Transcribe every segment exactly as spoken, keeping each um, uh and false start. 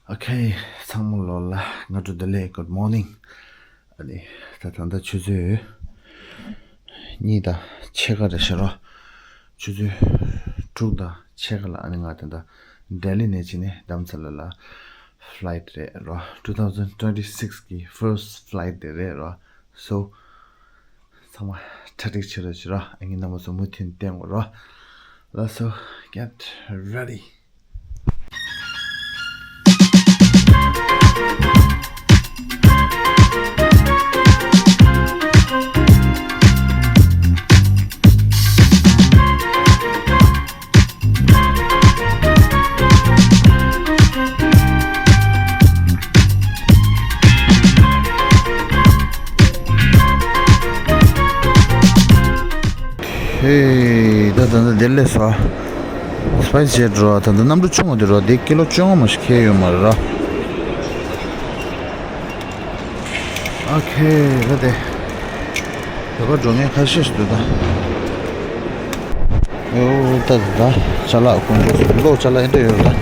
ཨོ་ཁེ། ཚང་མ་ལོ་ལ་སྔ་དྲོ་བདེ་ལེགས། Good morning. ཨ་ནི་ད་ད་ལྟ་ཆུ་ཚོད་གཉིས་དང་ཕྱེད་ཀ་རེད་ཤག་རོ། ཆུ་ཚོད་དྲུག་དང་ཕྱེད་ཀ་ལ་ཨ་ནི་ང་ད་ལྟ་ལྡི་ལི་ནས་ཕྱིན་ནས་རྡ་རམ་ས་ལ་ལ་flight རེད་རོ། two thousand twenty six གི་first flight དེ་རེད་རོ། So ཚང་མ་གྲ་སྒྲིག་བྱེད་རོགས་བྱེད་རོགས། ཨ་ནི་རྣམ་པ་ཚོ་མུ་མཐུད་བསྟན་དགོས་རོགས། ལགས་སོ། Get ready. ཧེ། ད་ད་ད་དེ་ལས་སོ། Spice Jet རོ། ད་ད་གནམ་གྲུ་ཆུང་བ་དེ་རོ། དེ་ཀི་ལོ་བཅོ་ལྔ་མ་ཞིག་ཁེལ་ཡོད་མ་རེད་རོ། ཨོ་ཁེ། ད་དེ་བོད་པ་འགྲོ་མཁན་ཁ་ཤས་ཤིག་འདུག་ད། ཨོ་ད་ད་ཅ་ལག་ཁོང་ཚོ་གློག་ཅ་ལག་ཨེ་འདྲ་ཡོད་རེད་ད།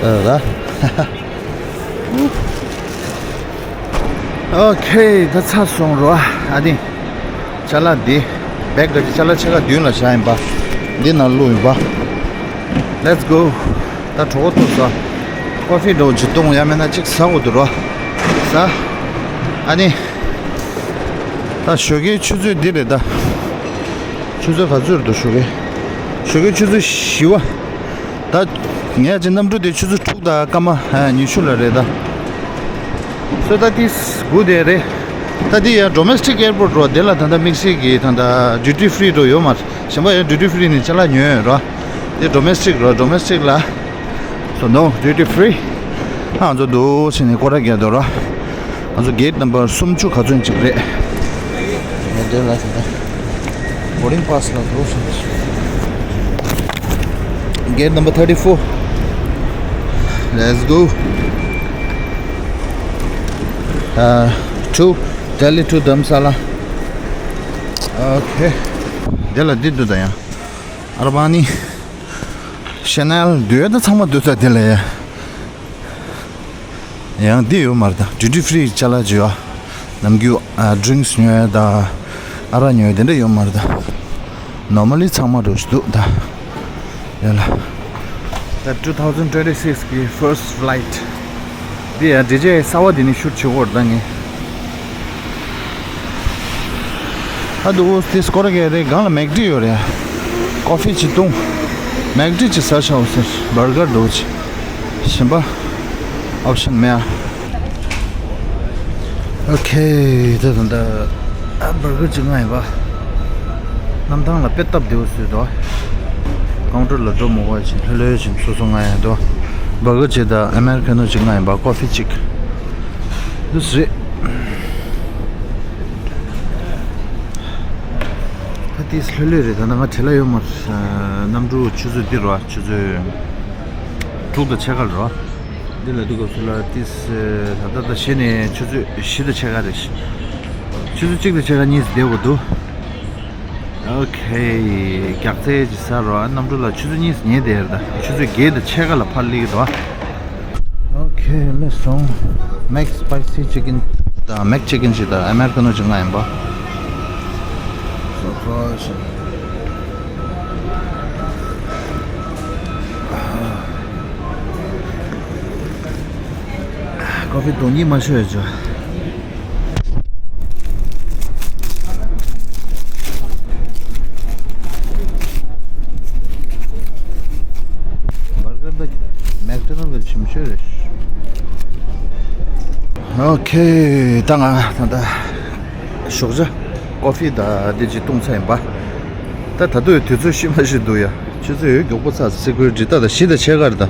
ད་ད། ཨོ་ཁེ། ད་ཚར་སོང་རོ། ཨ་ནི་ཅ་ལག་འདི་བེག་ག་ཅི་ཅ་ལག་ཕྱེད་ཀ་མདུན་ལ་བཞག་ཡིན་པ། འདི་ནང་བླུགས་ཡིན་པ། Let's go. ད་གྲོད་ཁོག་ལྟོགས་སོང་། ཀོ་ཕི་འདྲ་བོ་ཅིག་བཏུང་ཡ་མེད་ན་ཅིག་ཟ་དགོས་འདུག་རོ། ཟ། ཨ་ནི། ད་ཞོགས་ཀའི་ཆུ་ཚོད་འདི་རེད་ད། ཆུ་ཚོད་ག་ཚོད་རེད་འདུག་ཞོགས་ཀའི། ཞོགས་ཀའི་ཆུ་ཚོད་བཞི་པ། ད་ངས་ཅི་གནམ་གྲུ་དེ་ཆུ་ཚོད་དྲུག་དང་སྐར་མ་ཉི་ཤུ་ལ་རེད་ད། སོ་ད་ཏིས་སྒུག་བསྡད་རེད། ད་འདི་ཡང་domestic airport རོ། དེ་ལ་ད་ལྟ་དམིགས་བསལ་གྱི་ད་ལྟ་duty free འགྲོ་ཡོད་མ་རེད། གཞན་པ་ཡང་duty free ནས་ཅ་ལག་ཉོས་ཡོད་རོ། དེ་domestic རོ། domestic ལ། So no duty free. ང་ཚོ་འདུག་ཕྱིན་ནས་སྐོར་ར་རྒྱག་འདུག་ར། ང་ཚོ་gate number སུམ་ཅུ་ག་ཚོད་ཅིག་རེད། ངས་དེ་ལ་ད་boarding pass ལ་འགྲོ་སོང་། Gate number thirty four. Let's go. Uh, to Delhi to Dharamsala. Okay. དེ་ལ་འདི་འདུག་ད་ཡང་། ཨར་བ་ནི། Chanel འདུག་ད་ཚང་མ་འདུག་ད་དེ་ལ་ཡ། ཡང་འདི་ཡོད་མ་རེད་ད། duty free ཅ་ལག་ཅིག་ཡོད། ནམ་རྒྱུན་ཨ་drinks ཉོ་ཡ་ད། ཨ་རག་ཉོ་ཡ་དེ་འདྲ་ཡོད་མ་རེད་ད། normally ཚང་མ་འགྲོ་ཞིག་འདུག་ད། ཡ་ལ། ད་two thousand twenty six གི་first flight འདི་ཡ། འདི་རྗེས་གསར་བ་འདི་ནས་shoot བྱེད་དགོས་རེད་ད་ངས། ཨ་འདུག་ཨོ་དེ་སྐོར་ག་རེ་སྒང་ལ་མེག་ཌི་ཡོད་རེད། ཀོ་ཕི་ཅིག་བཏུང་། མེག་ཌི་ཅིག་ཟ་ཆོག་ཟེར། བར་གར་འདྲ་བོ་ཅིག་གཞན་པ་ཨོབ་ཤན་མེད་ཨ། ཨོ་ཁེ། ད་ད་ད་ཨ་བར་གར་ཅིག་མངགས་ཡིན་པ། གནམ་ཐང་ལ་དཔེ་སྟབས་བདེ་བོ་བཟོས་འདུག་ཀའུན་ཊར་ལ་འགྲོ་མི་དགོས་ཅིག་ལྷོད་ལྷོད་ཅིག་སོ་སོ་མངགས་ཡ་འདུག་བར་གར་ཅིག་དང་ཨ་མེ་རི་ཁ་ནོ་ཅིག་མངགས་ཡིན་པ། ཀོ་ཕི་ཅིག་འདུག་སེ་རེད། ད་ཏིས་ལྷོད་ལྷོད་རེད། ད་ནང་ང་བྲེལ་ལ་ཡོད་མ་རེད། གནམ་གྲུ་ཆུ་ཚོད་འདི་རེད་བ། ཆུ་ཚོད་དྲུག་དང་ཕྱེད་ཀ་རེད་བ། འདི་ལ་འདུག་སྐབས་སུ་ལ་ཏིས་ད་ལྟ་ད་གཞི་ནས་ཆུ་ཚོད་བཞི་དང་ཕྱེད་ཀ་རེད། ཆུ་ཚོད་གཅིག་དང་ཕྱེད་ཀ་གཉིས་སུ་བསྡད་དགོས་འདུག་ཨོ་ཁེ། རྒྱགས་ཚད་ཅིག་ཟ་རོགས། གནམ་གྲུ་ལ་ཆུ་ཚོད་གཉིས་ཉལ་བསྡད་ཡོད་རེད་ད། ཆུ་ཚོད་བརྒྱད་དང་ཕྱེད་ཀ་ལ་ཕར་སླེབས་ཀྱི་འདུག་ཨོ་ཁེ། སླེབས་སོང་། Mac spicy chicken དང་Mac chicken ཅིག་དང་ཨ་མེ་རི་ཁ་ནོ་ཅིག་མངགས་ཡིན་པ། སོ་སོ་ཞིག་ཀོ་ཕི་དོ་གཉིས་མ་ཤོད་ཡོད་ཅོ། བར་གར་དང་མེག་ཌོ་ནལ་གྱི་ཞིམ་ཤོས་རེད། ཨོ་ཁེ། ད་ང་ད་ལྟ་ཞོགས་ཇ་ཀོ་ཕི་དང་འདི་ཅིག་བཏུང་ཚར་ཡིན་པ། ད་ད་དུང་དུས་ཚོད་ཤི་མ་ཤི་འདུག་ཡ། ཆུ་ཚོད་ཡོད་མགྱོགས་པོ་ཚར། སི་ཀུ་རི་ཊི་ད་ད་བཞི་དང་ཕྱེད་ཀ་རེད་ད།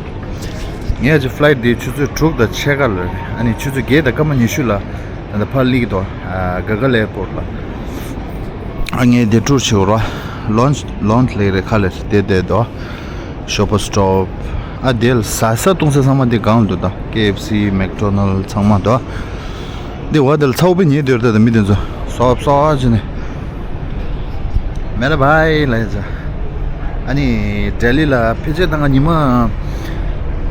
ངས་ཀྱི་ཕ་ལའི་ཊི་འདི་ཆུ་ཚོད་དྲུག་དང་ཕྱེད་ཀ་ལ་རེད། ཨ་ནི་ཆུ་ཚོད་བརྒྱད་དང་སྐར་མ་ཉི་ཤུ་ལ་ད་ལྟ་ཕར་སླེབས་ཀྱི་འདུག་ཨ་ག་ག་ལ་ཨེར་པོར་ཊི་ལ། ཨ་ངས་དེ་ཊུར་བྱེད་དགོས་ར། ལོན་ཇི་ལོན་ཇི་ལེགས་རེད་ཁ་ལེར་དེ་བསྡད་འདུག་ཤོ་པར་སི་ཊོབ། ཨ་དེ་ལ་ཟ་ས་བཏུང་ས་ཚང་མ་དེ་སྒང་ལ་འདུག་ད་ཀེ་ཨེཕ་སི་མེག་ཌོ་ནལ་ཚང་མ་འདུག་འདི་བ་དེ་ལ་ཚ་བོ་པའི་ཉེ་འདོད་ད་ད་མི་དེ་ཚོ་སོབ་སོབ་བྱས་ནས། མེ་ར་བྷའི་ལ་ཡ་ཛ། ཨ་ནི་ལྡི་ལི་ལ་ཕལ་ཆེར་ད་ང་ཉི་མ་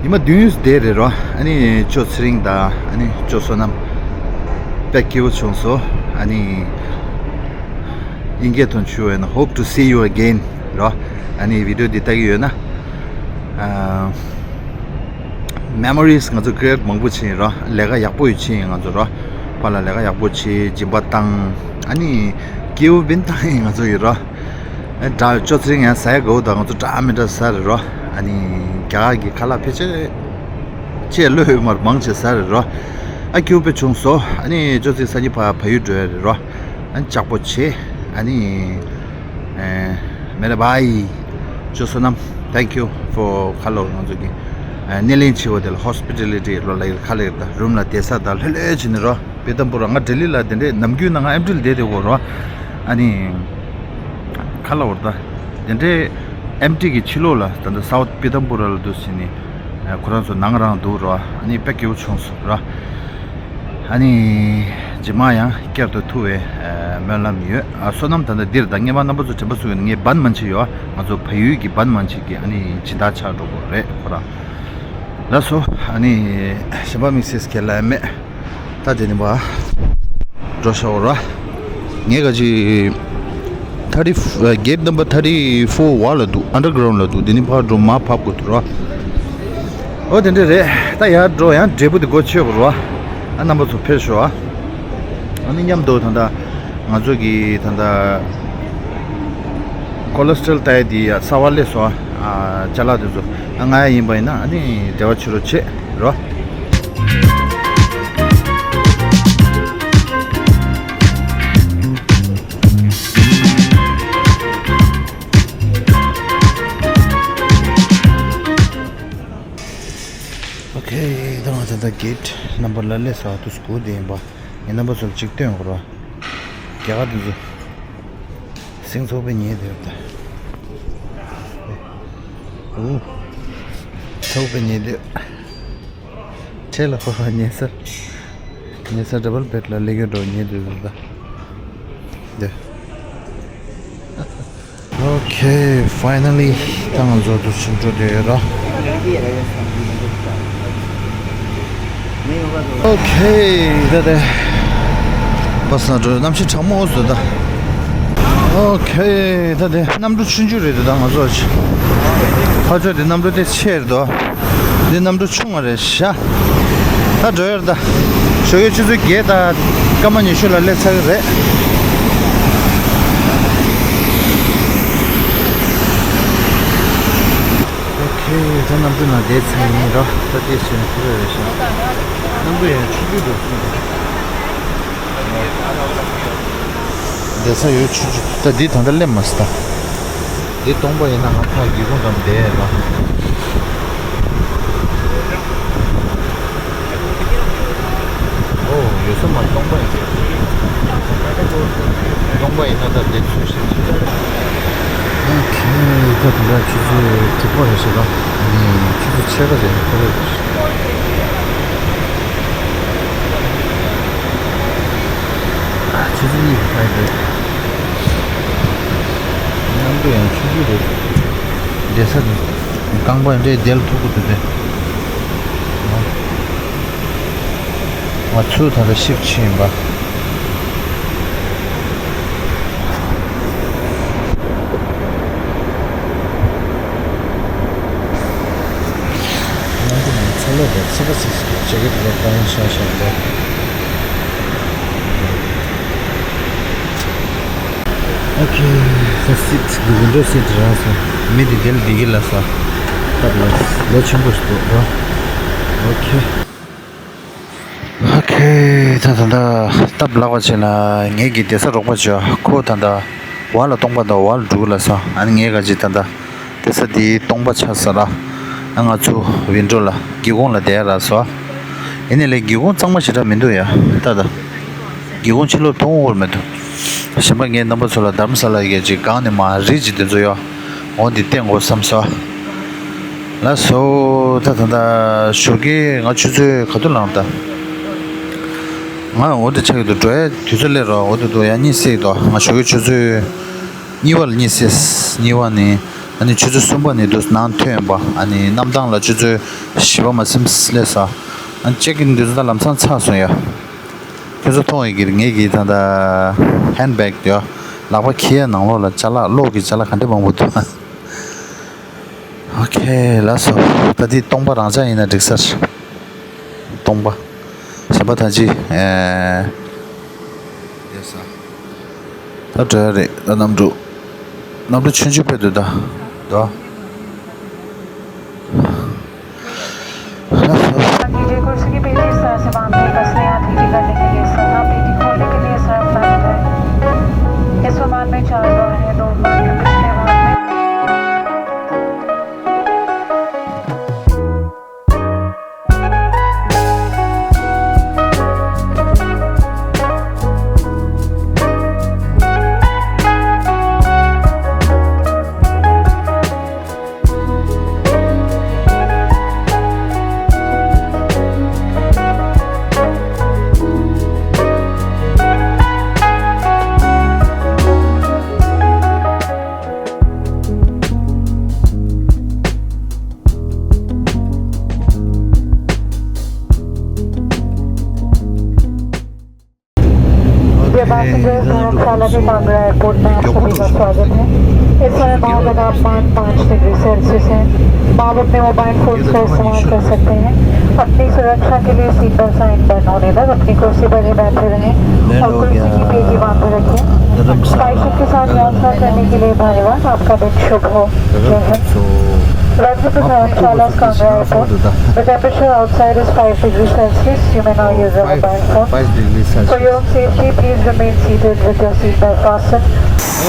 ཉི་མ་བདུན་བསྡད་རེད་རོ། ཨ་ནི་ཅོ་ཚེ་རིང་དང་ཨ་ནི་ཅོ་བསོད་ནམས་དཔེ་སྐྱིད་པོ་བྱུང་སོང་། ཨ་ནི་དབྱིན་སྐད་ཐོན་ཆུ་ཨེན། Hope to see you again རོ། ཨ་ནི་བི་ཌི་ཡོ་འདི་ལྟ་གི་ཡོད་ན། ཨ། Memories ང་ཚོ་create མང་པོ་བྱས་ཡིན་རོ། ལས་ཀ་ཡག་པོ་ཡོད་བྱས་ཡིན་ང་ཚོ་རོ། ཕར་ལ་ལས་ཀ་ཡག་པོ་བྱས། སྦྱིན་པ་བཏང་། ཨ་ནི་སྐྱིད་པོ་བིན་བཏང་ཡིན་ང་ཚོ་ཡིན་རོ། ཨ། འདྲ་ཅོ་ཚེ་རིང་ཡང་ཟ་ཡ་དགའ་བོ་དང་ང་ཚོ་འདྲ་མི་འདྲ་ཟ་རེད་རོ། ཨ་ནི་རྒྱ་གར་གྱི་ཁ་ལག་ཕལ་ཆེར་ཆེས་ལོས་ཡོད་མར་མང་ཆེ་ཟ་རེད་རོ། ཨ། སྐྱིད་པོ་དཔེ་བྱུང་སོང་། ཨ་ནི་ཅོ་ཚེ་རིང་སང་ཉིན་ཕར་བལ་ཡུལ་འགྲོ་ཡ་རེད་རོ། ཨ་ནི་ལྕགས་པོ་བྱས། ཨ་ནི། ཨེ། མེ་ར་བྷའི། ཅོ་བསོད་ནམས། Thank you for ཁ་ལོ་ང་ཚོ་གི། ཨེ། སྣེ་ལེན་བྱེད་པ་དེ་ལ་hospitality ལོ་ལ་ཡིར་ཁ་ལེར་ད་རུམ་ལ་བསྡད་ས་ད་ལྷོད་ལྷོད་བྱེད་ནི་རོ། པི་ཏམ་པུ་ར་ང་ལྡི་ལི་ལ་དེ་འདྲའི་ནམ་རྒྱུན་ན་ང་ཨེམ་ཊི་ལ་བསྡད་དེ་གོ་རོ། ཨ་ནི། ཁ་ལོ་བར་ད། དེ་འདྲའི་ཨེམ་ཊི་གི་ཕྱི་ལོགས་ལ་ད་ལྟ་South པི་ཏམ་པུ་ར་ལ་འདུག་ཟིན་ནི། ཨེ། ཁོ་རང་ཚོ་ནང་རང་འདུག་རོ། ཨ་ནི་དཔེ་སྐྱིད་པོ་བྱུང་སོང་རོ། ཨ་ནི། རྗེས་མ་ཡང་བསྐྱར་དུ་ཐུག་པའི་སྨོན་ལམ་ཡོད། ཨ། བསོད་ནམས་ད་ལྟ་འདིར་དང་ངེས་པ་རྣམ་པ་ཚོ་དྲན་པ་གསོས་ཡོད་ན་ངའི་བན་མན་ཆད་ཡོད། ང་ཚོ་བལ་ཡུལ་གྱི་བན་མན་ཆད་ཀྱི་ཨ་ནི་སྦྱིན་བདག་ཆགས་འགྲོ་དགོས་རེད་ཁོ་རང་། ལགས་སོ། ཨ་ནི་གཞན་པ་དམིགས་བསལ་གྱི་ལབ་མེད། ད་དེ་ནི་བ་འགྲོ་ཤག་ར། ངས་ག་ཅི། thirty gate number thirty four བ་ལ་འདུག underground ལ་འདུག་དེ་ནི་ཕར་འགྲོ་མར་བབས་དགོས་འདུག་ར། ཨོ་དེ་འདྲ་རེད། ད་ཡར་འགྲོ་ཡང་འབྲས་བུ་དེ་སྒོ་ཕྱེ་དགོས་ར། ཨ་རྣམ་པ་ཚོ་ཕེབས་ཤོག་ཨ། ཨ་ནི་མཉམ་དུ་ད་ལྟ་ང་ཚོ་གི་ད་ལྟ་ཁོ་ལེ་སི་ཊོ་རོལ་ལྟ་ཡ་དེ་ཡ་གསར་པ་སླེབས་སོང་ཨ། ཅ་ལག་དེ་ཚོ་ཨ་ང་ཡ་ཡིན་པ་ཡིན་ན་ཨ་ནི་འབྲེལ་བ་བྱེད་རོགས་བྱེད་རོགས། ཨོ་ཁེ། ད་ང་ད་ལྟ་གེ་ཊི་ནམ་བར་ལ་སླེབས་སོང་། དུ་སྒུག་བསྡད་ཡིན་པ། ངས་རྣམ་པ་ཚོར་གཅིག་སྟོན་དགོས་ར། རྒྱ་གར་དེ་ཚོ་སེང་ཚོགས་པའི་ཉལ་དུས་ད། ཨུ། ཚོགས་པའི་ཉལ་དུས། ཁྲེལ་ལ་ཁོ་ཉལ་ས། ཉལ་ས་ཌབ་བལ་བེཌ་ལ་སླེབས་ཡོད་འགྲོ་ཉལ་དུས་ད། འདི། Okay, finally ད་ང་ཚོ་དུ་ཕྱིན་འགྲོ་དེ་ཡོད་ར། Okay ད་དེ་བ་ས་འགྲོ་གནམ་གཤིས་གྲང་མོ་བཟོ་ད། Okay ད་དེ་གནམ་གྲུ་ཆུང་ཆུང་རེད་འདུག་ད་ང་ཚོ་ཕར་ཕྱོགས་དེ་གནམ་གྲུ་དེ་ཆེ་རེད་འདུག་འདི་གནམ་གྲུ་ཆུང་བ་རེད་ཤག་ད་འགྲོ་ཡོད་རེད་ད། ཞོགས་ཀས་ཆུ་ཚོད་བརྒྱད་དང་སྐར་མ་ཉི་ཤུ་ལ་སླེབས་ཚར་གི་རེད། Okay ད་གནམ་གྲུ་ནང་བསྡད་ཚར་ཡིན་རོ། ད་དེ་བྱས་ན་ཁོ་རེ་རེད་ཤག་གནམ་གྲུ་ཡང་ཆུང་ཆུང་འདུག་བསྡད་ས་ཡོད་ཆུང་ཆུང་། ད་འདི་ད་ལྟ་སླེབས་མ་སོང་ད། འདི་སྟོང་པ་ཡིན་ན་ང་ཕར་སྒེའུ་ཁུང་འགྲམ་བསྡད་ཡ་ར། ཨོ་ཡོད་ས་མ་སྟོང་པ་ཡིན། སྟོང་པ་ཡིན་ན་ད་འདི་ཚུལ་བཞིན་བྱེད། ཨོ་ཁེ། ད་དེ་འདྲ་ཆུ་ཚོད་དྲུག་པ་རེད་ཤག་ད། ཨ་ནི་ཆུ་ཚོད་ཕྱེད་ཀ་རེད་ཁོ་རེ་རེད་ཤག་ཆུ་ཚོད་གཉིས་ཀྱི་ཕ་རེད། གནམ་གྲུ་ཡང་ཆུང་ཆུང་རེད། བསྡད་ས་དེ་རྐང་པ་འདྲའི་བསྡད་ལ་ཐུག་གི་འདུག་སྟེ། ང་ཚོ་ད་ལྟ་ཤིབ་ཕྱིན་ཡིན་པ། གནམ་གྲུ་ནང་ཚ་ལོ་དང་ཚི་པ་ཚི་ཟེར་གྱི་ཇེ་ཀེ་ཊི་རེ་གཏོང་ཤག་ཤག་རེད། Okay, that's it. The window seat རག་སོང་། མི་དེ་དེ་ལ་བསྡད་ཀྱི་ལ་ས། སྟབས་ལ་ལོ་ཆེན་པོ་ཞིག་འདུག་རོ། Okay. Okay, ད་ད་ལྟ་སྟབས་ལེགས་པ་བྱས་ན་ངེད་ཀྱི་བསྡད་ས་རོགས་པ་ཅིག་ཁོ་ད་ལྟ་བ་ལ་སྟོང་པ་དང་བ་ལ་འགྲོ་གི་ལ་ས། ཨ་ནི་ངས་ག་ཅིག་ད་ལྟ་བསྡད་ས་དེ་སྟོང་པ་ཆགས་ས་ལ། ཨ་ང་ཚོ་ཝིན་ཌོ་ལ་སྒེའུ་ཁུང་ལ་བསྡད་ཡ་རག་སོང་། ཡིན་ནའི་ལས་སྒེའུ་ཁུང་གཙང་མ་ཞེ་དྲག་མི་འདུག་ཡ་ད་ད། སྒེའུ་ཁུང་ཕྱི་ལོགས་མཐོང་འོར་མི་འདུག་གཞན་པ་ངས་རྣམ་པ་ཚོ་ལ་དྷ་རམ་ས་ལ་གི་ཅིག་སྒང་ནས་མར་རི་ཅིག་དེ་ཚོ་ཡོད། འོ་འདི་བསྟན་དགོས་བསམ་སོང་། ལགས་སོ། ད་ད་ད་ཞོགས་ཀས་ང་ཆུ་ཚོད་ག་དུས་ལངས་ད། ང་འོ་འདི་ཆགས་ཀྱི་འདུག་འགྲོ་ཡ་དུས་ཚོད་སླེབས་རོགས། འོ་འདི་འདུག་ཡ་གཉིད་སད་ཀྱི་འདུག་ང་ཞོགས་ཀས་ཆུ་ཚོད་གཉིས་པ་ལ་གཉིད་སད། གཉིས་པ་ནས་ཨ་ནི་ཆུ་ཚོད་གསུམ་པ་ནས་འདུག་ནང་ཐོན་པ། ཨ་ནི་གནམ་ཐང་ལ་ཆུ་ཚོད་ བཞི་པ་མ་ཟིན་སླེབས་ས། ཨ་ཅེག་ཨིན་དུས་ཚོད་ད་ལམ་སང་ཚར་སོང་ཡ། ཁྱོད་ཚོ་མཐོང་ཡོད་ཀྱི་རེད། ངེད་ཀྱི་ད་ལྟ་ཧན་བེག་དེ་ལག་པ་འཁྱེར་ཡ་ནང་ལོགས་ལ་ཅ་ལག་གློག་གི་ཅ་ལག་ག་འདྲ་མང་པོ་འདུག་ཨོ་ཁེ། ལགས་སོ། ད་འདི་སྟོང་པ་རང་འཇགས་ཡིན་ན་འགྲིག་ས་རེད། སྟོང་པ། གཞན་པ་ད་ཅི། ཨེ། ཡོད་ས། ད་འགྲོ་ཡ་རེད། ད་གནམ་གྲུ། གནམ་གྲུ་ཆུང་ཆུང་དཔེ་འདུག་ད། ད། कीजिए। कुर्सी की पेटी इस तरह से बांध के कसने या ढीली करने के लिए सरना, पेटी खोलने के लिए सरना प्लान है। इस विमान में चार डोर हैं, दो विमान के पिछले भाग में। प्रिय पैसेंजर्स, धर्मशाला के कांगड़ा एयरपोर्ट में आप सभी का स्वागत है। इस समय वहाँ का तापमान पाँच डिग्री सेल्सियस है। आप अपने मोबाइल फोन का इस्तेमाल कर सकते हैं। अपनी सुरक्षा के लिए सीट बेल्ट साइन बंद होने तक अपनी कुर्सी पर ही बैठे रहें और कुर्सी की पेटी बांध रखें। स्पाइसर के साथ यात्रा करने के लिए धन्यवाद। आपका दिन शुभ हो। जय Hind. Welcome to Dharamshala's Kangra Airport. The temperature outside is five degrees Celsius. You may now use your mobile phone. For your own safety, please remain seated with your seat belt fastened.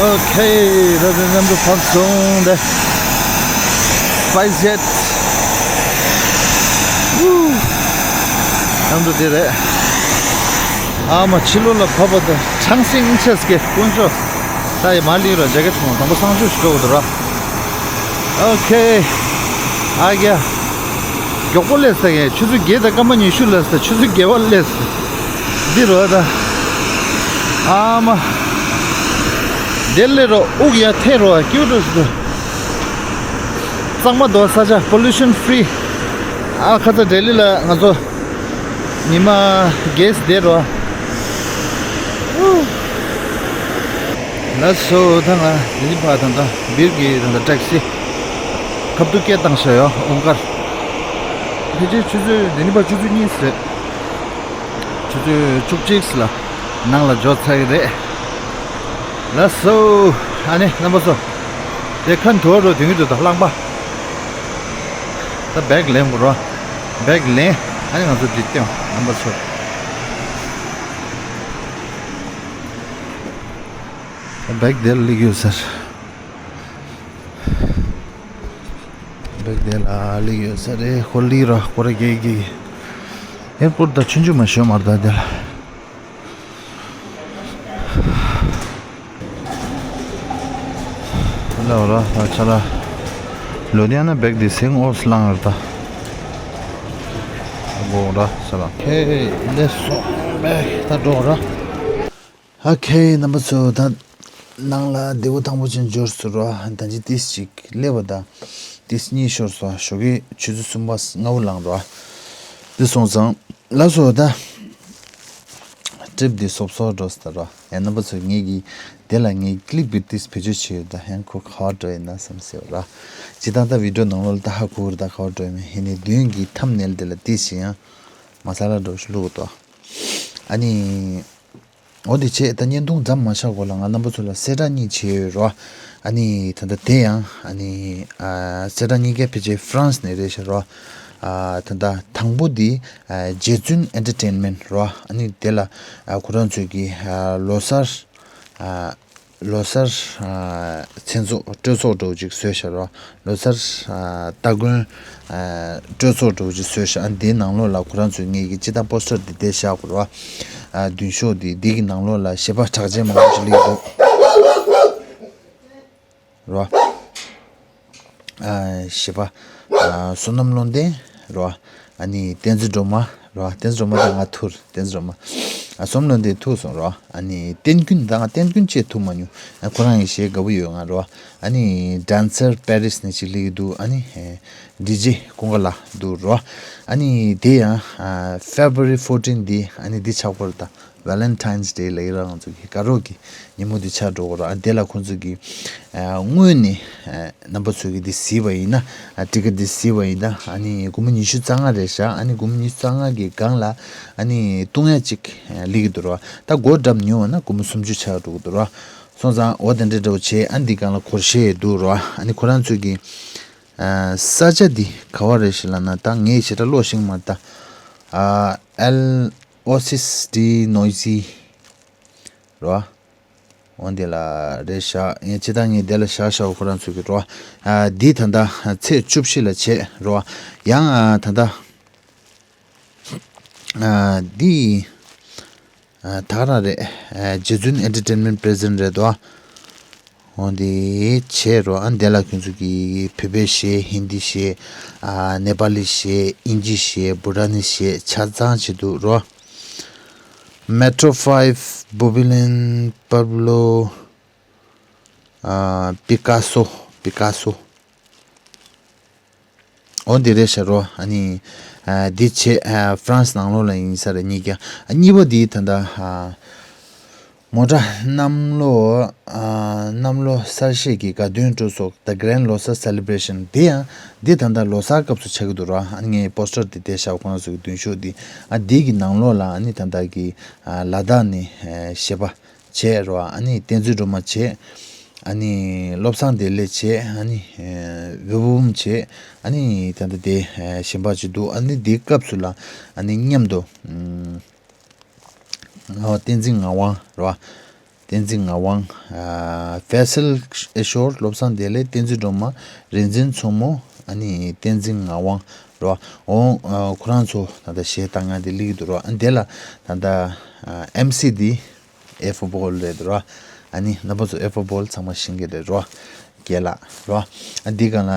Okay, ད་ལྟ་གནམ་གྲུ་ཕར་སོང་སྟེ། སྤའི་སི་ཇེཊ། ཝུ། གནམ་གྲུ་དེ་རེད། ཨ་མ་ཕྱི་ལོགས་ལ་བབས་པ་དང་གྲང་སིང་ཆེ་སྐད་དཀོན་མཆོག་ད་ཡི་མ་ལི་ར་ཇེ་ཀེ་ཊི་ཁོང་དང་པོ་གསང་སྤྱོད་ཞིག་འགྲོ་དགོས་འདུག་ར། ཨོ་ཁེ། ཨ་རྒྱ། མགྱོགས་པོ་སླེབས་ས་ཡིན། ཆུ་ཚོད་བརྒྱད་དང་སྐར་མ་ཉི་ཤུ་སླེབས་ས། ཆུ་ཚོད་བརྒྱད་པ་སླེབས་ས། འདི་རོ་ད། ཨ་མ། དེ་སླེབས་རོ་དབུགས་ཡར་འཐེན་རོ་ཨ་ཀིའུ་འགྲོ་ཞིག་འདུག་གཙང་མ་འདུག་ས་ཆ་པོ་ལུ་ཤན་ཧྥི་རི། ཨ་ཁ་ཚ་ལྡི་ལི་ལ་ང་ཚོ་ཉི་མ་བརྒྱད་བསྡད་རོ། ལགས་སོ། ད་ང་ལྡི་ལི་ཕར་ད་ལྟ་སྦིར་གྱི་ད་ལྟ་ཊེག་སི་ཁབ་ཏུ་སྐད་བཏང་བཞག་ཡོད། ཨུང་དཀར། ཕལ་ཆེར་ཆུ་ཚོད་ལྡི་ལི་ཕར་ཆུ་ཚོད་གཉིས་རེད། ཆུ་ཚོད་བཅུ་གཅིག་ལ་ནང་ལ་འབྱོར་ཚར་གི་རེད། ལགས་སོ། ཨ་ནི་རྣམ་པ་ཚོ། དེ་ཁ་འདོར་རོ་དེ་གི་འདུག་ད་རླངས་པ། ད་བེག་ལེན་དགོས་རོ། བེག་ལེན། ཨ་ནི་ང་ཚོ་འདི་སྟེང་རྣམ་པ་ཚོ། ད་བེག་དེར་སླེབས་ཡོད་ཟེར། བེག་དེ་ལ་སླེབས་ཡོད་ས་རེད། ཧོ་ལི་ར་ཁོ་ར་གེ་གེ། ཨེར་པོར་ཊི་ད་ཆུང་ཆུང་མ་ཤོད་མར་ད་དེ་ལ། ལ་ར་ད་ཆ་ལ། ལོ་དེ་ཡང་ན་བེག་དེ་སེང་ཨོ་སི་ལང་ར་ད། གོ་ར་ས་ལ། ཁེ་ལེ་སོ་བེག་ད་འགྲོ་ར། ཨ་ཁེ་རྣམ་པ་ཚོ། ད་ནང་ལ་བདེ་པོ་ཐང་པོ་ཅན་འབྱོར་སོང་རོ། ད་ཅི་ཏིས་ཅིག་སླེབས་པ་དང་ཏིས་གཉིས་ཤོར་སོང་། ཞོགས་ཀས་ཆུ་ཚོད་གསུམ་པ་ལྔ་པོ་ལངས་རོ། དེ་སོང་ཙང་ལགས་སོ། ད་ཊིབ་འདི་སོབ་སོབ་འགྲོ་སྟ་རོ། ཡང་རྣམ་པ་ཚོ་ངེད་ཀྱི་དེ་ལ་ངའི་ཀི་ལིབ་ཀྱི་ཏིས་བེད་སྤྱོད་བྱས་ཡོད། ད་ཡང་ཁོ་ག་བ་འགྲོ་ཡིན་ན་བསམ་སེ་རོ། ཇི་ལྟར་ད་བི་ཌིའོ་ནང་ལོགས་ལ་ད་ཧ་གོ་ར། ད་ག་བ་འགྲོ་ཡིན་མིན། ཧེ་ནས་མདུན་གྱི་ཐམ་ནེལ་དེ་ལ་ཏིས་ཅིག་ཡང་མ་ས་ལ་འགྲོ་ཞུ་ལུགས་དོ། ཨ་ནི། འོ་དེ་བྱས་ད་བརྙན་ཐུང་མཚམས་མ་བཞག་གོང་ལ་ང་རྣམ་པ་ཚོ་ལ་གསལ་བསྒྲགས་གཉིས་བྱས་ཡོད་རོ། ཨ་ནི་ད་ལྟ་དེ་ཡང་ཨ་ནི་ཨ་གསལ་བསྒྲགས་གཉིས་ཀ་ཕལ་ཆེར་ཧྥ་རན་སི་ནས་རེད་ཤག་རོ། ཨ་ད་ལྟ་དང་པོ་འདི་ཨ་རྗེ་བཙུན་ཨེན་ཊར་ཊེན་མེན་ཊི་རོ། ཨ་ནི་དེ་ལ་ཨ་ཁོ་རང་ཚོས་ཀྱི་ཨ་ལོ་གསར་ཨ་ལོ་གསར་ཨ་མཚན་ཚོགས་སྤྲོ་ཚོགས་འདྲ་བོ་ཅིག་བཟོས་ཤག་རོ། ལོ་གསར་ཨ་སྟ་གོན་ཨ་སྤྲོ་ཚོགས་འདྲ་བོ་ཅིག་བཟོས་ཤག་ཨ་འདིའི་ནང་ལོགས་ལ་ཁོ་རང་ཚོས་ངེད་ཀྱི་སྤྱིར་བཏང་པོ་སི་ཊར་འདི་འདྲ་བཞག་དགོས་རེད་བ། ཨ་མདུན་ཤོག་འདི་འདི་གི་ནང་ལོགས་ལ་གཞས་པ་གྲགས་ཅན་མང་པོ་ཅིག་སླེབས་འདུག་རེད་བ། ཨ་གཞས་པ་ཨ་བསོད་ནམས་བློ་ལྡན་རེད་བ། ཨ་ནི་བསྟན་འཛིན་སྒྲོལ་མ་རེད་བ། བསྟན་འཛིན་སྒྲོལ་མ་དང་ང་ཐུར། བསྟན་འཛིན་སྒྲོལ་མ། ཨ་བསོད་ནམས་བློ་ལྡན་ཐུག་སོང་རེད་བ། ཨ་ནི་བསྟན་ཀུན། ད་ང་བསྟན་ཀུན་བཅས་ཐུག་མ་མྱོང་། ཨ་ཁོ་རང་གི་གཞས་དགའ་པོ་ཡོད་ང་རེད་བ། ཨ་ནི་ཌན་སར་པེ་རིས་ནས་ཅིག་སླེབས་ཀྱི་འདུག་ཨ་ནི་ཨེ་ ཌི་ཇེ་ཀུན་དགའ་ལགས་འདུག་རོ། ཨ་ནི་དེ་ཡང་ཨ་February fourteen འདི་ཨ་ནི་འདི་ཆགས་པར་ད་Valentine's Day ལབ་ཡ་ར། ང་ཚོ་གི་དགའ་རོགས་ཀྱི་ཉིན་མོ་འདི་ཆགས་འགྲོ་གི་རོ། ཨ་དེ་ལ་ཁོང་ཚོ་གི་ཨ་སྔོན་ནས་ཨ་རྣམ་པ་ཚོ་གི་འདི་གཟིགས་པ་ཡིན་ན། ཨ་ཊི་ཀེ་ཊི་འདི་གཟིགས་པ་ཡིན་ན། ཨ་ནི་སྒོར་མོ་ཉི་ཤུ་རྩ་ལྔ་རེད་ཤག་ཨ་ནི་སྒོར་མོ་ཉི་ཤུ་རྩ་ལྔ་གི་སྒང་ལ་ཨ་ནི་བཏུང་ཡ་གཅིག་ཨ་སླེབས་ཀྱི་འདུག་རོ། ད་སྒོར་འགྲམ་ཉོས་པ་ན་སྒོར་མོ་སུམ་ཅུ་ཆགས་འགྲོ་གི་འདུག་རོ། སོང་ཙང་འོ་དེ་འདྲ་འདྲ་བོ་བྱས། ཨ་ནི་འདི་སྒང་ལ་སྒོར་གཞས་འདུག་རོ། ཨ་ནི་ཁོ་རང་ཚོ་གི་ཨ་ས་ཆ་འདི་ག་བ་རེད་ཤག་ལབ་ན། ད་ངས་ཞེ་དྲག་ཀློག་ཤེས་ཀྱི་མ་རེད་ད། ཨ་El Oasis de Noisy རོ། འོ་འདི་ལ་རེད་ཤག་ངས་ཅི་ད་ངས་འདི་ལ་བཞག་བཞག་ཁོ་རང་ཚོ་གི་རོ། ཨ་འདི་ད་ལྟ་ཚེས་བཅུ་བཞི་ལ་བྱས་རོ། ཡང་ཨ་ད་ལྟ་ཨ་འདི་ཨ་ད་ག་རང་རེད། ཨ་Jazun Entertainment Present རེད་དོ། འོ་འདི་བྱས་རོ། ཨ་འདི་ལ་ཁྱོད་ཚོ་གི་བོད་པའི་གཞས། ཧིན་དི་གཞས། ཨ་ནེ་པ་ལི་གཞས། དབྱིན་ཇི་གཞས། བྷུ་ཊ་ནི་གཞས་ཆ་ཚང་བྱེད་འདུག་རོ། Maroon five, Bobilen, Pablo, ཨ་Picasso, Picasso འོ་འདི་རེད་ཤག་རོ། ཨ་ནི་ཨ་འདི་བྱས་ཨ་ཧྥ་རན་སི་ནང་ལོགས་ལ་ཡིན་ས་རེད། གཉིས་ཀ། ཨ་གཉིས་པ་འདི་ད་ལྟ་ཨ་མོ་ཊ་གནམ་ལོ་ཨ་གནམ་ལོ་གསར་བཞད་ཀྱི་དགའ་སྟོན་སྤྲོ་ཚོགས། The Grand Losa Celebration འདི་ཡང་འདི་ད་ལྟ་ལོ་གསར་སྐབས་སུ་ཆགས་ཀྱི་འདུག་རོ། ཨ་ནི་ངས་པོ་སི་ཊར་འདི་བསྡད་ཤག་ཁོང་རང་ཚོ་གི་མདུན་ཤོག་འདི། ཨ་འདི་གི་ནང་ལོགས་ལ་ཨ་ནི་ད་ལྟ་གི་ཨ་ལ་དྭགས་ནས་ཨ་གཞས་པ་བྱས་རོ། ཨ་ནི་བསྟན་འཛིན་སྒྲོལ་མ་བྱས། ཨ་ནི་བློ་བཟང་བདེ་ལེགས་བྱས། ཨ་ནི་ཨེ་བེ་བུམ་བྱས། ཨ་ནི་ད་ལྟ་དེ་ཨེ་གཞན་པ་ཅིག་འདུག་ཨ་ནི་དེའི་སྐབས་སུ་ལ་ཨ་ནི་མཉམ་དུ་ཨམ་ཨོ་བསྟན་འཛིན་ངག་དབང་རེད་བ། བསྟན་འཛིན་ངག་དབང་། ཨ་ཕེ་སལ་ཨེ་ཤོར། བློ་བཟང་བདེ་ལེགས། བསྟན་འཛིན་སྒྲོལ་མ། རིག་འཛིན་མཚོ་མོ། ཨ་ནི་བསྟན་འཛིན་ངག་དབང་རེད་བ། འོ་ཨ་ཁོ་རང་ཚོ་ད་ལྟ་གཞས་བཏང་ཡ་དེ་སླེབས་ཀྱི་འདུག་རེད་བ། ཨ་དེ་ལ་ད་ལྟ་ཨ་ཨེམ་སི་དེ་ཨེ་ཧྥོ་བྷོལ་རེད་འདུག་ར། ཨ་ནི་རྣམ་པ་ཚོ་ཨེ་ཧྥོ་བྷོལ་ཚང་མ་ཤེས་ཀྱི་རེད་རོ། རྒན་ལགས་རོ། ཨ་འདི་ག་ལ་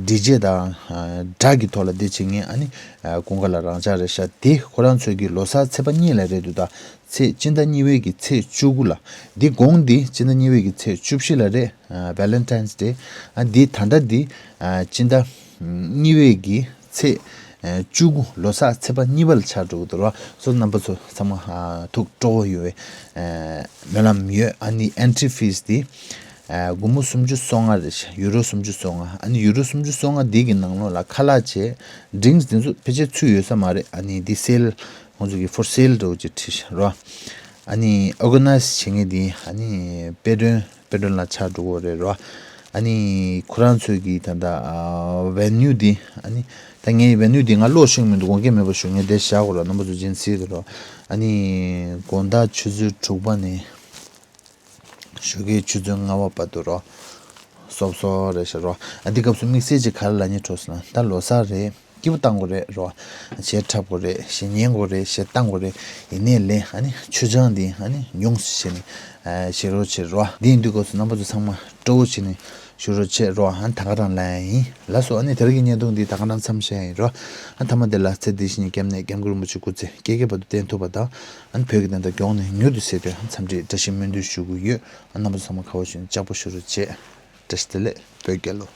ཌི་ཇེ་དང་ཨ་སྒྲ་གི་ཐོག་ལ་འདི་བྱེད་མཁན་ཨ་ནི་ཨ་ཀུན་དགའ་ལགས་རང་འཇགས་རེད་ཤག་དེ་ཁོ་རང་ཚོའི་གི་ལོ་གསར་ཚེས་པ་གཉིས་ལ་རེད་འདུག་ད་ཚེས་སྤྱི་ཟླ་གཉིས་པའི་གི་ཚེས་བཅུ་དགུ་ལ། འདི་གོང་འདི་སྤྱི་ཟླ་གཉིས་པའི་གི་ཚེས་བཅུ་བཞི་ལ་རེད། ཨ་Valentine's Day། ཨ་འདི་ད་ལྟ་འདི་ཨ་སྤྱི་ཟླ་གཉིས་པའི་གི་ཚེས་ཨ་བཅུ་དགུ། ལོ་གསར་ཚེས་པ་གཉིས་པ་ལ་ཆགས་འགྲོ་གི་འདུག་ར། སོ་རྣམ་པ་ཚོ་ཚང་མ་ཨ་ཐུགས་སྤྲོ་བོ་ཡོད་པའི་ཨ་སྨོན་ལམ་ཡོད། ཨ་ནི་ཨེན་ཊི་ཕིས་འདི་ཨ་སྒོར་མོ་སུམ་ཅུ་སོ་ལྔ་རེད་ཤག་ཡུ་རོ་སུམ་ཅུ་སོ་ལྔ། ཨ་ནི་ཡུ་རོ་སུམ་ཅུ་སོ་ལྔ་འདི་གི་ནང་ལོགས་ལ་ཁ་ལག་བྱས། ཌི་རིངས་འདི་ཚོ་ཕལ་ཆེར་ཚུད་ཡོད་ས་མ་རེད། ཨ་ནི་འདི་སེལ་ཁོང་ཚོ་གི་ཕོར་སེལ་འདྲ་བོ་ཅིག་བྲིས་ཤག་ར། ཨ་ནི་ཨོར་ག་ནའིཛ་བྱེད་མཁན་འདི་ཨ་ནི་དཔེ་སྟོན་དཔེ་སྟོན་ལ་ཆགས་འགྲོ་གི་རེད་ར། ཨ་ནི་ཁོ་རང་ཚོའི་གི་ད་ལྟ་ཨ་ཝེ་ནིའུ་འདི་ཨ་ནི་ད་ངས་ཝེ་ནིའུ་འདི་ང་ཀློག་ཤེས་ཀྱི་མི་འདུག་དགོངས་འགལ་མེད་པ་ཞུ། ངས་འདིར་བཞག་གོ་ར། རྣམ་པ་ཚོ་རྗེས་གཟིགས་དང་ར། ཨ་ནི་དགོང་དག་ཆུ་ཚོད་དྲུག་པ་ནས་ཞོགས་ཀའི་ཆུ་ཚོད་ལྔ་པ་བར་དུ་རོ། སོབ་སོབ་རེད་ཤག་རོ། ཨ་འདི་སྐབས་སུ་དམིགས་བསལ་གྱི་ག་རེ་ལབ་སྙིང་བྲོ་སོང་ན། ད་ལོ་གསར་རེད། སྐྱིད་པོ་བཏང་དགོས་རེད་རོ། གཞས་འཁྲབ་དགོས་རེད། གཞས་ཉན་དགོས་རེད། གཞས་བཏང་དགོས་རེད། ཡིན་ནའི་ལས་ཨ་ནི་ཆུ་ཆང་འདི་ཨ་ནི་ཉུང་ཙམ་བྱས་ནས་ཨ་བཞེས་རོགས་བྱེད་རོ། འདི་ཡིན་དུས་སྐབས་སུ་རྣམ་པ་ཚོ་ཚང་མ་སྤྲོ་བོ་བྱས་ནས་བཞུགས་རོགས་བྱེད་རོ། ཨ་ནི་ད་ག་རང་ལབ་ཡ་ཡིན། ལགས་སོ། ཨ་ནི་དེ་རིང་གི་བརྙན་ཐུང་འདི་ད་ག་རང་མཚམས་བཞག་ཡིན་རོ། ཨ་མཐའ་མ་དེ་ལ་ཚེ་འདི་ཕྱི་གཉིས་སྐྱབས་གནས་སྐྱབས་མགོན་རིན་པོ་ཆེ་སྐུ་ཚེ་བསྐལ་བརྒྱའི་བར་དུ་བརྟན་ཐུབ་པ་དང་། ཨ་ནི་བོད་ཀྱི་བདེན་མཐའ་མགྱོགས་ནས་མྱུར་དུ་གསལ་དོན་འཚམས་འདྲི་བཀྲ་ཤིས་སྨོན་འདུན་ཞུ་གི་ཡོད། ཨ་རྣམ་པ་ཚང་མ་ག་བ་བཞིན་ལྕགས་པོ་ཞུ་རོགས་བྱེད། བཀྲ་ཤིས་བདེ་ལེགས། བོད་རྒྱལ་ལོ།